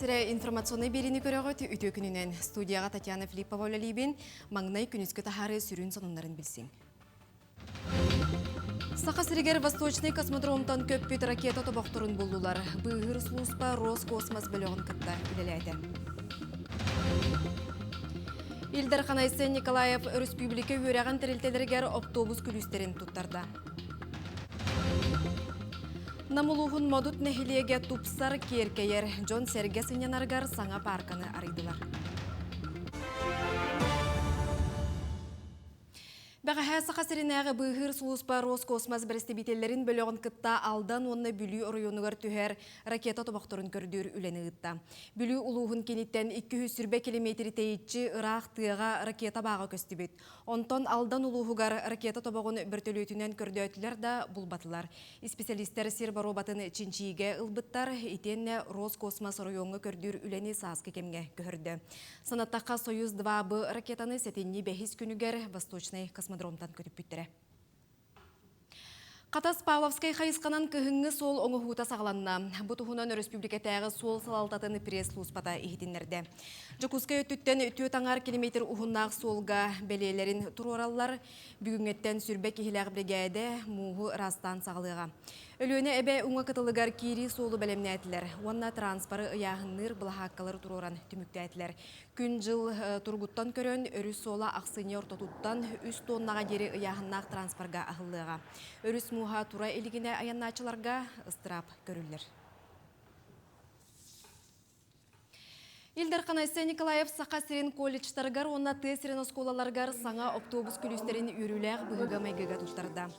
сирэ информационнай биэриини көрөҕүт. Үтүө күнүнэн. Студияҕа Татьяна Филиппова үлэлиибин. Маҥнай күнүскү таһаарыы сүрүн сонуннарын билсиҥ. Саха сиригэр Восточный космодромтан көппүт ракета тобохторун буллулар. Быыһыыр сулууспа Роскосмос бөлөҕүн кытта үлэлээтэ. Ил Дархан Айсен Николаев өрөспүүбүлүкэ үөрэҕин тэрилтэлэригэр автобус күлүүстэрин туттарда. Нам улууһун Модут нэһилиэгэ тупсар, киэркэйэр, дьон-сэргэ сынньанарыгар саҥа паарканы арыйдылар. Бэҕэһээ Саха сиринээҕи быыһыыр сулууспа Роскосмос бэрэстэбиитэллэрин бөлөҕүн кытта Алдан уонна Бүлүү оройуонугар түһэр ракета тобохторун көрдүүр үлэни ыытта. Бүлүү улууһун киниттэн 220 километр тэйиччи ыраах тыаҕа ракета бааҕа көстүбүт. Онтон Алдан улууһугар ракета тобоҕун бөртөлүөтүнэн көрдөөтүлэр да булбатылар. Исписэлиистэр сир боруобатын чинчийиигэ ылбыттар, итиэннэ Роскосмос оройуоҥҥа көрдүүр үлэни сааскы кэмҥэ көһөрдө. Санаттахха, Союз-2Б ракетаны сэтинньи бэһис күнүгэр Восточнай космодромтан көтүппүттэрэ. Хатас Павловскай хайысханан кыһыҥҥы суол оҥоһуута саҕаланна. Бу туһунан өрөспүүбүлүкэтээҕи суол салалтатын пресс-слууспата иһитиннэрдэ. Дьокуускай өттүттэн 4,5 километр уһуннаах суолга бэлиэлэрин туруораллар. Бүгүҥҥэттэн сүрбэ киһилээх биригээдэ мууһу ыраастаан саҕалыаҕа. Өлүөнэ эбэ уҥа кытылыгар киирии суолу бэлэмнээтилэр уонна транспоры ыйааһынныыр былаһааккалары туруоран түмүктээтилэр. Күн-дьыл туругуттан көрөн, өрүс суола ахсынньы ортотуттан үс тоннаҕа диэри ыйааһыннаах транспорга аһыллыаҕа. Өрүс мууһа тура илигинэ айаннааччыларга ыстыраап көрүллэр. Ил Дархан Айсен Николаев Саха сирин колледжтарыгар уонна тыа сирин оскуолаларыгар саҥа оптуобус күлүүстэрин үөрүүлээх быһыыга-майгыга туттарда.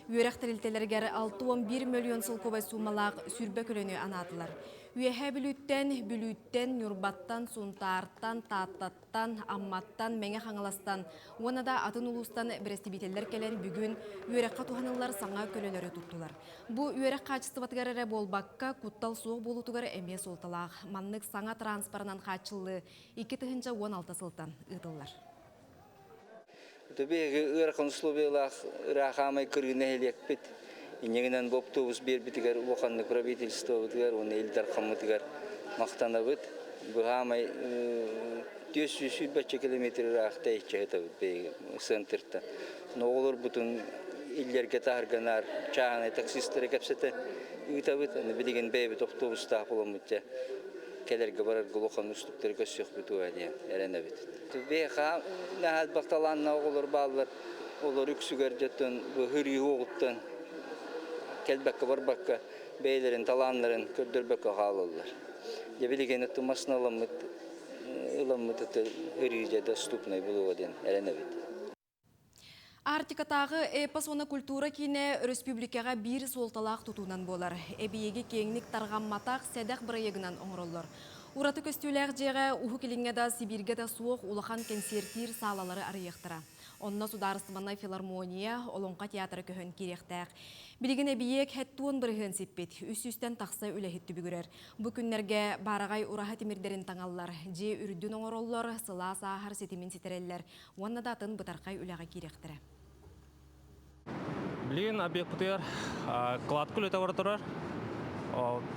Үөрэх тэрилтэлэригэр 61 мөлүйүөн солкуобай суумалаах сүүрбэ көлөнү анаатылар. Үөһээ Бүлүүттэн, Бүлүүттэн, Ньурбаттан, Сунтаартан, Тааттаттан, Амматтан, Мэҥэ Хаҥаластан уонна да атын улуустан бэрэстэбиитэллэр кэлэн бүгүн үөрэххэ туһаныллар саҥа көлөлөрү туттулар. Бу үөрэх хаачыстыбатыгар эрэ буолбакка, куттал суох буолуутугар эмиэ суолталаах. Маннык саҥа транспорынан хааччыллыы 2016 сылтан ыытыллар. Биһиги ыарахан условиялаах ыраах аамай кырыы нэһилиэкпит. Инньэ гынан бу автобус биэрбитигэр улаханнык правительствобытыгар уонна Ил Дархаммытыгар махтанабыт. Быһаамай 420 километр ыраах тэйиччи сытабыт биһиги центртан. Оҕолорбутун иллэргэ таһырганаар чааһынай таксистары кэпсэтэ ыытабыт. Билигин бэйэбит автобустаах буоламмыт дьэ кэлэргэ барарга улахан устуктары көрсүөхпүт дуо диэн эрэнэбит. Биһиэхэ наһаа элбэх талааннаах оҕолор бааллар. Олор үксүгэр дьоттон хырыы уоҕуттан кэлбэккэ барбакка бэйэлэрин талааннарын көрдөрбөккө хаалаллар. Дьэ билигин оттон массыына ыламмыт ыламмыт это хырыы дьэ доступнай буолуо диэн эрэнэбит. Арктикатааҕы эпос уонна культура киинэ өрөспүүбүлүкэҕэ биир суолталаах тутуунан буолар. Эбийиэги киэҥник тарҕамматах сэдэх бырайыагынан оҥороллор. Ураты көстүүлээх дьиэҕэ Уһук Илиҥҥэ да, Сибииргэ да суох улахан кэнсиэртиир саалалары арыйыахтара. Онно судаарыстыбаннай филармония, Олоҥхо театра көһөн киириэхтээх. Билигин эбийиэк 70% сиппит, үс сүүстэн тахса үлэһит түбүгүрэр. Бу күннэргэ баараҕай ураһа тимирдэрин таҥаллар, дьиэ үрдүн оҥороллор, сылаас ааһар ситимин ситэрэллэр уонна да атын бытархай үлэҕэ киириэхтэрэ. Билигин объектытыгар кладка үлэтэ бара турар.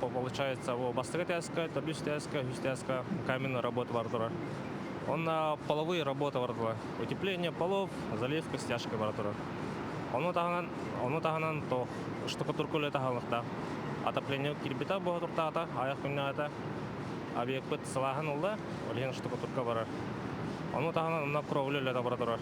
Получается, бастакы этээскэ, төрдүс этээскэ, үһүс этээскэ каменная работа бара турар. Онно половые работа бара турар. Утепление полов, заливка, стяжка бара турар. Ону таһынан, ону таһынан то штукатурка үлэтэ аһыллыктаах. Отопление кирбитэ буола туртаата, айах күннээҕитэ объекпыт сылааһын ылла, ол иһин штукатурка барар. Ону таһынан онно кровля үлэтэ бара турар.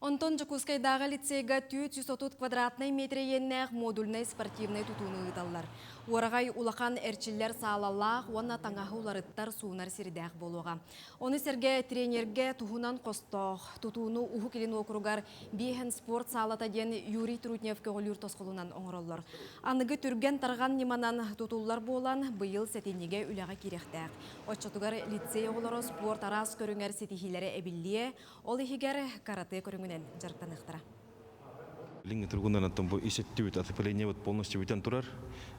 Онтон Дьокуускайдааҕы лицейга 430 квадратнай метр иэннээх модульнай спортивнай тутууну ыыталлар. Уораҕай улахан эрчиллэр саалалаах уонна таҥаһы уларыттар суунар сирдээх буолуоҕа. Ону сэргэ тренергэ туһунан хостоох тутууну Уһук Илин уокуругар Биэһэн спорт саалата диэн Юрий Трутнев көҕүлүүр тосхолунан оҥороллор. Аныгы түргэн-тарҕан ньыманан тутуллар буолан, быйыл сэтинньигэ үлэҕэ киириэхтээх. Оччотугар лицей оҕолоро спорт араас көрүҥэр ситиһиилэрэ эбиллиэ, ол иһигэр карате көрүҥүнэн дьарыктаныахтара. Билиҥҥи туругунан оттон бу ис өттүбүт отопление вот полностью бүтэн турар,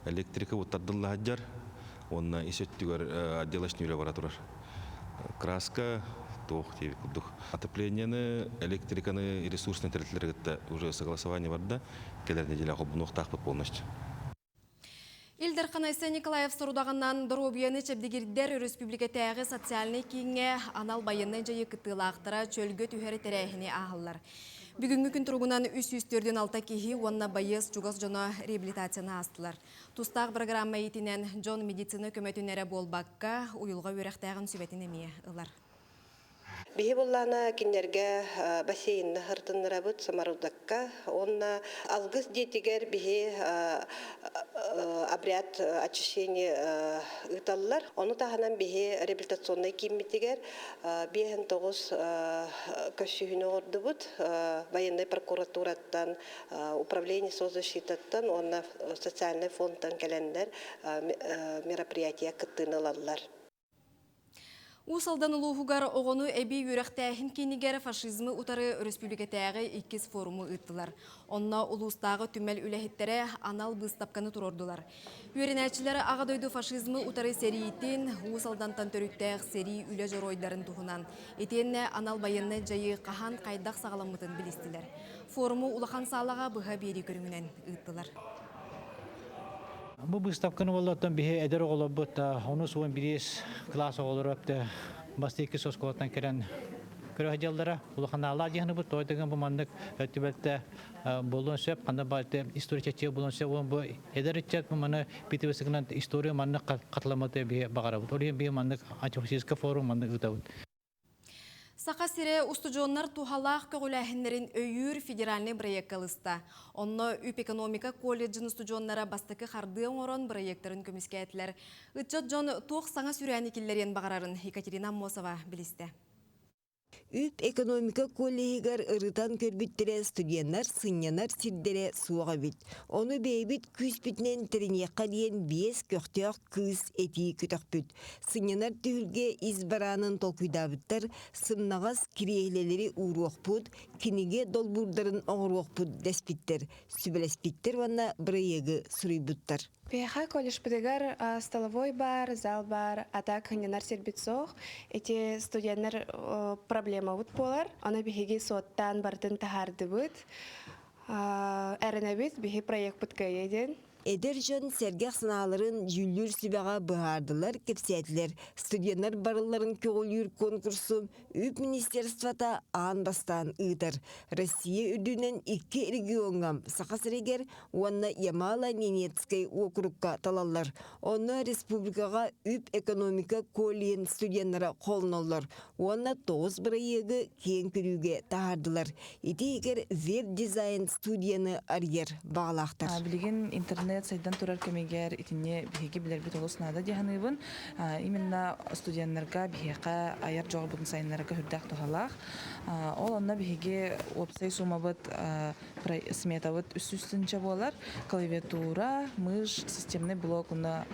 электрика вот тардылла сылдьар уонна ис өттүгэр отделочный үлэ бара турар. Краска туох диэбит курдук. Отопленияны, электриканы ресурсный тэрилтэлэри кытта уже согласование барда. Кэлэр неделя холбонуохтаахпыт полностью. Ил Дархан Айсен Николаев сорудаҕынан доруобуйаны чэбдигирдэр өрөспүүбүлүкэтээҕи социальнай кииҥҥэ анал байыаннай дьайыы кыттыылаахтара чөлгө түһэр тэрээһини ааһаллар. Бүгүҥҥү күн туругунан 346 киһи уонна байыас чугас дьоно реабилитацияны аастылар. Тустаах программа иитинэн дьон медицина көмөтүн эрэ буолбакка, уйулҕа үөрэхтээҕин сүбэтин эмиэ ылар. Биһи буллаана кинилэргэ бассейнна сырытыннарабыт Самарудакка уонна Алгыс дьиэтигэр биһи обряд очищения ыыталлар. Ону таһынан биһи реабилитационнай кииммитигэр 59 көрсүһүүнү оҥордубут. Военнай прокуратураттан, управление соцзащитаттан уонна социальнай фондтан кэлэннэр мероприятие кыттыыны ылаллар. Уус Алдан улууһугар оҕону эбии үөрэхтээһин киинигэр фашизмы утары өрөспүүбүлүкэтээҕи иккис форуму ыыттылар. Онно улуустааҕы түмэл үлэһиттэрэ анал быыстапканы туруордулар. Үөрэнээччилэр Аҕа дойду фашизмы утары сэриитин, Уус Алдантан төрүттээх сэрии үлэ дьоруойдарын туһунан, итиэннэ анал байыаннай дьайыы хаһан хайдах саҕаламмытын билистилэр. Форуму улахан саалаҕа быһа биэрии көрүҥүнэн ыыттылар. Бу быыстапканы буоллаттан биһи эдэр оҕолорбут онус уон бириэс кылаас оҕолоро өптө бастакы оскуолаттан кэлэн көрө сылдьаллара. Улаханаалаах дьиһаныбыт той даган бу маннык өттүбэтте буолуон сөп, ханна баайты история чаччыа буолуон сөп. Уон бу эдэр ыччат бу маны питибысыгынан история маннык хатыламматы биһи баҕарабыт. Ол иһин биһи маннык антифашистскай форум маннык ыытабыт. Саха сирэ устудьуоннар туһалаах көҕүлээһиннэрин өйүүр федеральнай бырайыакка ылыста. Онно үп-экономика колледжын устудьуоннара бастакы хардыы оҥорон бырайыактарын көмүскээтилэр. Ыччат дьон туох саҥа сүрээни киллэриэн баҕарарын Екатерина Аммосова билистэ. Үп-экономика коллеһыгар ырытан көрбүттэрэ студеннар сынньанар сирдэрэ суох эбит. Ону бэйэбит күүспүтүнэн тэриниэххэ диэн биэс көхтөөх кыыс этии көтөхпүт. Сынньанар түһүлгэ ис бараанын толкуйдаабыттар, сымнаҕас кириэһилэлэри ууруохпут, кинигэ долбуурдарын оҥоруохпут дэспиттэр, сүбэлэспиттэр уонна бырайыагы суруйбуттар. Биһиэхэ колледжпытыгар столовой бар, зал бар, а так сынньанар сирбит суох. Ити студеннар проблемабыт буолар. Ону биһиги суоттаан барытын таһаардыбыт. Эрэнэбит, биһи проекпыт кыайыа диэн. Эдэр дьон сэргэх санааларын дьүүллүүр сүбэҕэ быһаардылар, кэпсээтилэр. Студеннар барылларын көҕүлүүр конкурсу Үп министерствота аан бастаан ыытар. Россия үрдүнэн икки региоҥҥа Саха сиригэр уонна Ямало-Ненецкэй уокурукка талаллар. Онно республикаҕа үп-экономика колледжын студеннара холоноллор уонна тоҕус бырайыагы киэҥ көрүүгэ таһаардылар. Ити иһигэр веб-дизайн студияны арыйар баҕалаахтар. Билигин интернет сайдан турар кэмигэр итини биһиги билэрбит олус наада дии саныыбын. Именно студеннарга биһиэхэ айар дьоҕурбутун сайыннарарга сүрдээх туһалаах. Ол онно биһиги уопсай суумабыт сметабыт үс тыһыынча буолар. Клавиатура, мышь, системный блок уонна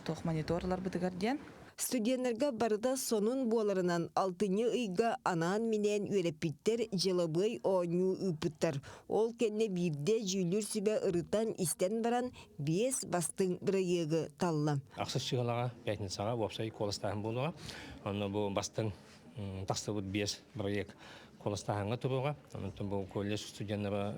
туох монитор ыларбытыгар диэн. Студеннарга барыта сонун буоларынан алтынньы ыйга анаан-минээн үөрэппиттэр, дьылабыай оонньуу ыыппыттар. Ол кэннэ биирдэ дьүүллүүр сүбэ ырытан истэн баран, биэс бастыҥ бырайыагы талла. Ахсыс чыһылаҕа пятницаҕа уопсай куоластааһын буолуоҕа. Онно бу бастыҥ тахсыбыт биэс бырайыак куоластааһыҥҥа туруоҕа. Онтон бу колледж студеннара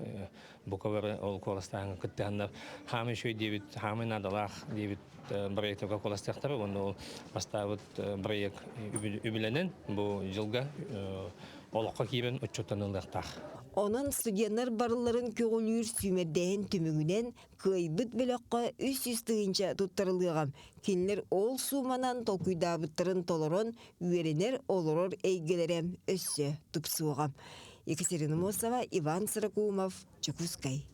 бука бары ол куоластааһыҥҥа кыттыһаннар хаамый үчүгэй диэбит, хаамый наадалаах диэбит бырайыактарга куоластыахтара уонна ол бастаабыт бырайыак үбүлэнэн бу дьылга олоххо киирэн отчуоттаныылыахтаах. Онон студеннар барылларын көҕүлүүр сүүмэрдээһин түмүгүнэн кыайбыт бөлөххө 300 тыһыынча туттарылыаҕа. Кинилэр ол сууманан толкуйдаабыттарын толорон үөрэнэр, олорор эйгэлэрэ өссө тупсуоҕа. Екатерина Мосова, Иван Сорокумов, Дьокуускай.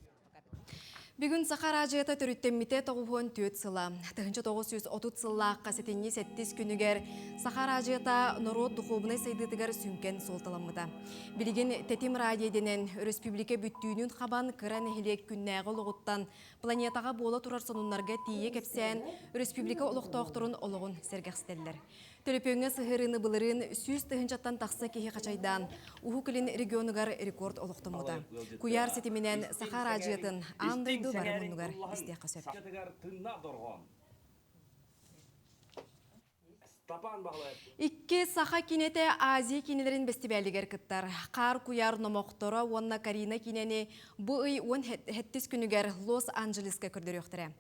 Бүгүн Саха араадьыйата төрүттэммитэ 94 сыла. 1930 сыллаахха сэтинньи сэттис күнүгэр Саха араадьыйата норуот духуобунай сайдыытыгар сүҥкэн суолталаммыта. Билигин Тэтим радио дэнэн өрөспүүбүлүкэ бүттүүнүн хабан кыра нэһилиэк күннээҕи олоҕуттан планетаҕа буола турар сонуннарга тиийэ кэпсээн өрөспүүбүлүкэ олохтоохторун олоҕун сэргэхситэллэр. Төлөпүөҥҥэ сыһыарыыны былырыын 100 тыһыынчаттан тахса киһи хачайдаан, Уһук Илин регионугар рекорд олохтоммута. Куйаар ситиминэн Саха араадьыйатын аан дойду бары муннугар истиэххэ сөп. Икки саха киинэтэ Азия киинэлэрин бэстибээлигэр кыттар. Хаар куйаар номохторо уонна Карина киинэни бу ый уон сэттис күнүгэр Лос-Анджелеска көрдөрүөхтэрэ.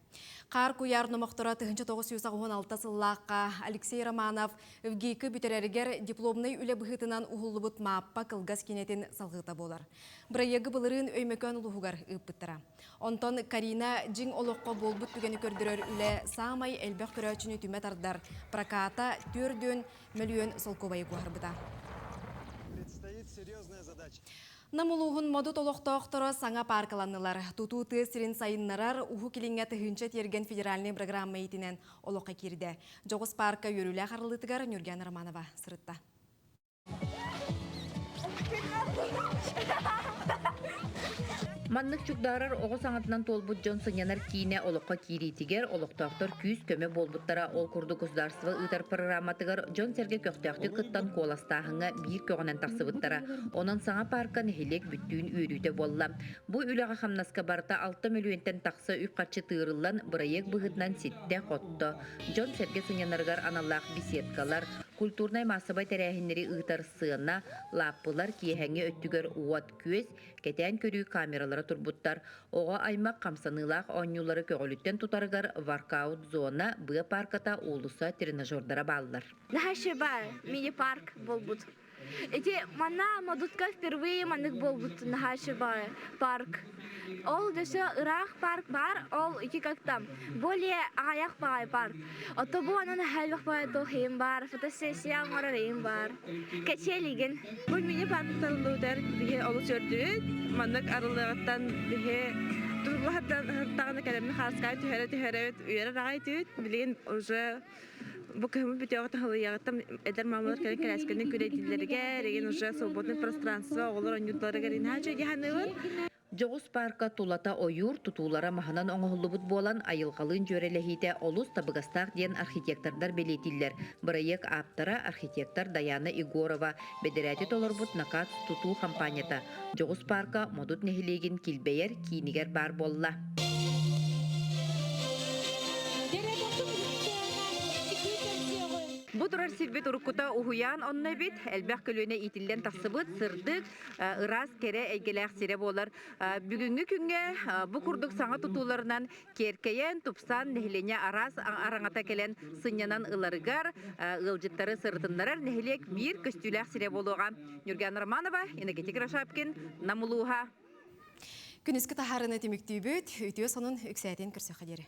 Хаар куйаар номохторо 1986 сыллаахха Алексей Романов ВГИК бүтэрэригэр дипломнай үлэ быһыытынан уһуллубут Мааппа кылгас киинэтин салҕыыта буолар. Бырайыагы былырыын Өймөкөөн улууһугар ыыппыттара. Онтон Карина дьиҥ олоххо буолбут түгэни көрдөрөр үлэ саамай элбэх көрөөччүнү түмэ тардар проката 4 мөлүйүөн солкуобайы куоһарбыта. Нам улууһун Модут олохтоохторо саҥа пааркаланнылар. Тутуу тыа сирин сайыннарар Уһук Илиҥҥэ тыһыынча тиэргэн федеральнай программа иитинэн олоххо киирдэ. Дьоҕус паарка үөрүүлээх арыллыытыгар Нюрган Романова сырытта. Маннык чугдаарар оҕо саҥатынан туолбут дьон сынньанар киинэ олоххо киириитигэр олохтоохтор күүс-көмө буолбуттара. Ол курдук государство ыытар программатыгар дьон-сэргэ көхтөөхтүк кыттан куоластааһыҥҥа биир көҕүнэн тахсыбыттара. Онон саҥа паарка нэһилиэк бүттүүн үөрүүтэ буолла. Бу үлэҕэ-хамнаска барыта 6 мөлүйүөнтэн тахса үп-харчы тыырыллан, бырайыак быһыытынан ситтэ-хотто. Дьон-сэргэ сынньанарыгар аналлаах беседкалар, культурнай-маассабай тэрээһиннэри ыытар сыана, лааппылар киэһэҥҥи өттүгэр уот-күөс, кэтээн көрүү камералара турбуттар. Оҕо аймах хамсаныылаах оонньуулары көҕүлүттэн тутарыгар воркаут-зона, быа паарката, уулусса тренажердара бааллар. Наһаа мини-парк буолбут. Ити манна Модутка впервые маннык буолбут наһаа парк. Ол дөсө ыраах парк бар, ол ити как там более аҕыйах баҕай парк. Ото бу анан элбэх баҕай туох бар, фотосессия оҥорор иһин бар. Кэчиэлигин. Бу мини парктарыллыбытар биһи олус үөрдүбүт. Маннык арыллыаҕыттан биһи турбаһыттан даҕаны кэлэммит хааскаай түһэрэ түһэрэбит, үөрэр аҕай этибит. Билигин уже Бу кыһыммыт бүтүөҕүттэн халыйыаҕыттан эдэр маамалар кэлэн кэлээскэни күрэйдииллэригэр, игин уже свободное пространство оҕолор оонньуулларыгар инаача дии саныыбын. Дьоҕус паарка тулата ойуур тутуулара маһынан оҥоһуллубут буолан, айылҕалыын дьүөрэлэһиитэ олус табыгастаах диэн архитектордар бэлиэтииллэр. Бырайыак ааптара архитектор Даяна Егорова бэдэрээти толорбут Накат тутуу хампаанньата Дьоҕус паарка Модут нэһилиэгин килбэйэр киинигэр баар буолла. Бу турар сирбит уруккута уһуйаан онно эбит. Элбэх көлүөнэ иитиллэн тахсыбыт сырдык, ыраас, кэрэ эйгэлээх сирэ буолар. Бүгүҥҥү күҥҥэ бу курдук саҥа тутууларынан киэркэйэн, тупсан, нэһилиэнньэ араас араҥата кэлэн сынньанан ыларыгар, ыалдьыттары сырытыннарар нэһилиэк биир көстүүлээх сирэ буолуоҕа. Нюрган Романова, Иннокентий Кирашапкин, Нам улууһа. Күнүскү таһаарыны түмүктүүбүт, үтүө сонун үксээтин көрсөххө диэри.